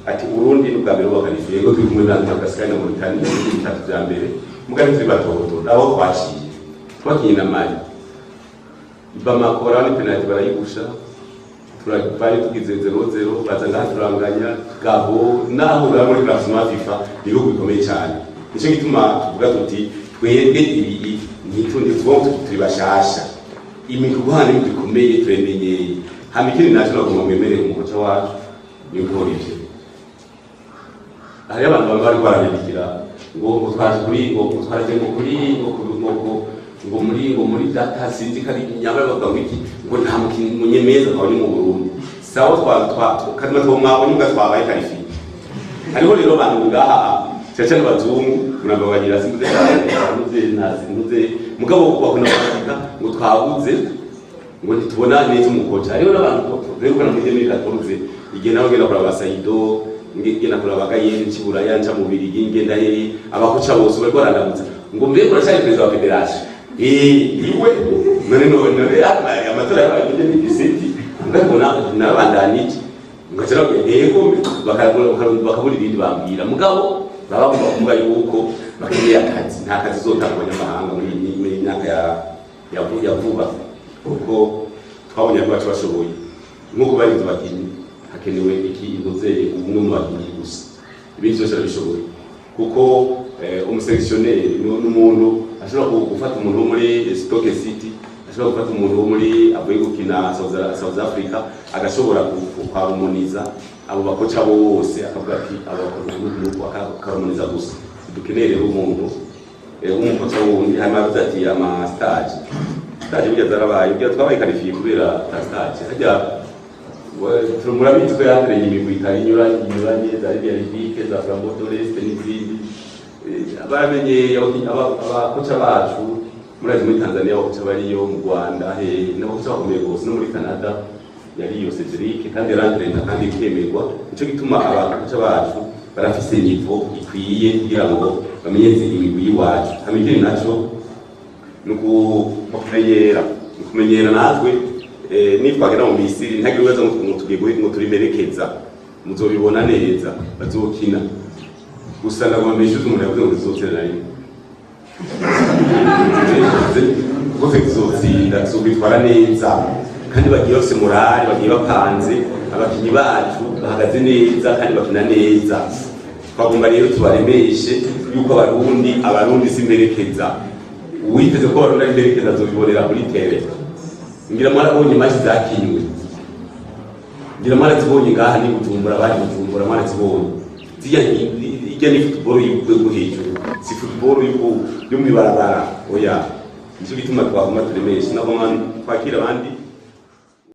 Ati Uburundi n'ubwa mbere buba qualifié ngo turi kumwe na Madagascar na Mauritania, ibihugu bitatu vya mbere. Mugabo turi batoto abo twaciye, twakinye na Mali, Bamako ni penalty barayigusha, turavayo tugize 0-0, baza ngaha turanganya. Gabo naho ura muri classement FIFA ni ibihugu bikomeye cyane. Nico gituma tuvuga tuti twebwe ibi ntitundi tuvuga turi bashasha, imigwi guhana n'imigwi ikomeye turemenyeye. Hama ikindi naco nagomba mwemerere umukoca wacu ni gukora ivyo. Hariyo abantu bamwe bariko baranyandikira ngo twaje kuri ngo twaje ngo kuri ngo ngo ngo ngo muri ngo muri data, sinzi ko ari nyamara bavuga ngo iki, ngo nta mukinyi munyemeza twabonye mu Burundi. Sawa, twa twa kadima two mwabonye mbwa twabaye qualifié. Hariho rero abantu ngaha, cyane cyane abazungu, murababagira, simbuze cyane, ntuze ntazi ntuze, mugabo bakunda kwandika ngo twabuze, ngo ntitubona neza umukoca. Hariho n'abantu rero ko na muri 2014, igihe nawe ngenda kuraba Saido, ngenda kuraba Gayeri Kiburaya, nca mu Birigi, ngenda hehe, abakoca bose bariko barandamutsa ngo mbega uracyari perezida wa fédération? Iwe none none amatora yabaye muri 2017, ngabona nabandanije ngaca nabwo yego, bakabura ibindi bambwira. Mugabo baba bagomba kuvuga yuko bakeneye akazi. Nta kazi uzotanga abanyamahanga muri iyi myaka ya vuba, kuko twabonye ko bacu bashoboye nk'uko barinze abakinyi. Hakenewe iki intozeye ubumwe mu bakinyi gusa, ibindi byose arabishoboye, kuko umusélectionneur ni umuntu ashobora gufata umuntu wo muri Stoke City, ashobora gufata umuntu wo muri avuye gukina South Africa, agashobora kwarumoniza abo bakoca bose, akavuga ati abo bakora uku n'uku, akarumoniza gusa. Dukeneye rero umuntu w'umukoca wundi. Hanyuma yavuze ati ama stage, stage burya zarabaye, burya twabaye qualifié kubera ta stage hajya. Murabizi ko yatereye imigwi itari inyuranye, za Libya Libique, za Flambeau de l'Est n'izindi. Baramenye abakoca bacu. Murazi muri Tanzania abakoca bariyo, mu Rwanda he n'abakoca bakomeye rwose, no muri Canada yariyo Cedric, kandi yarantrena kandi ikemerwa. Nico gituma abakoca bacu barafise niveau ikwiye kugira ngo bamenyeze imigwi y'iwacu. Hama ikindi naco ni ukumenyera, ni ukumenyera natwe. Nitwagera mu Misiri, ntagire ubaza ngo tugiye ngo turimerekeza, muzobibona neza bazokina. Gusa ndagomba mbeshuze umuntu yavuze ngo tuzotsinda na rimwe, kuko twe tuzotsinda, tuzokwitwara neza, kandi bagiye bafise morale, bagiye bapanze, abakinyi bacu bahagaze neza kandi bakina neza. Twagomba rero tubaremeshe yuko Abarundi si imperekeza. Uwiteze ko Abarundi ari imperekeza azobibonera kuri terrain. Ngira mwarabonye match zakinywe, ngira mwarazibonye ngaha ni Bujumbura, bari Bujumbura, mwarazibonye. Zirya irya ni football y'urwego hejuru, si football yo mw'ibarabara, oya. Nicyo gituma twagomba turemeshe, nagomba twakira abandi.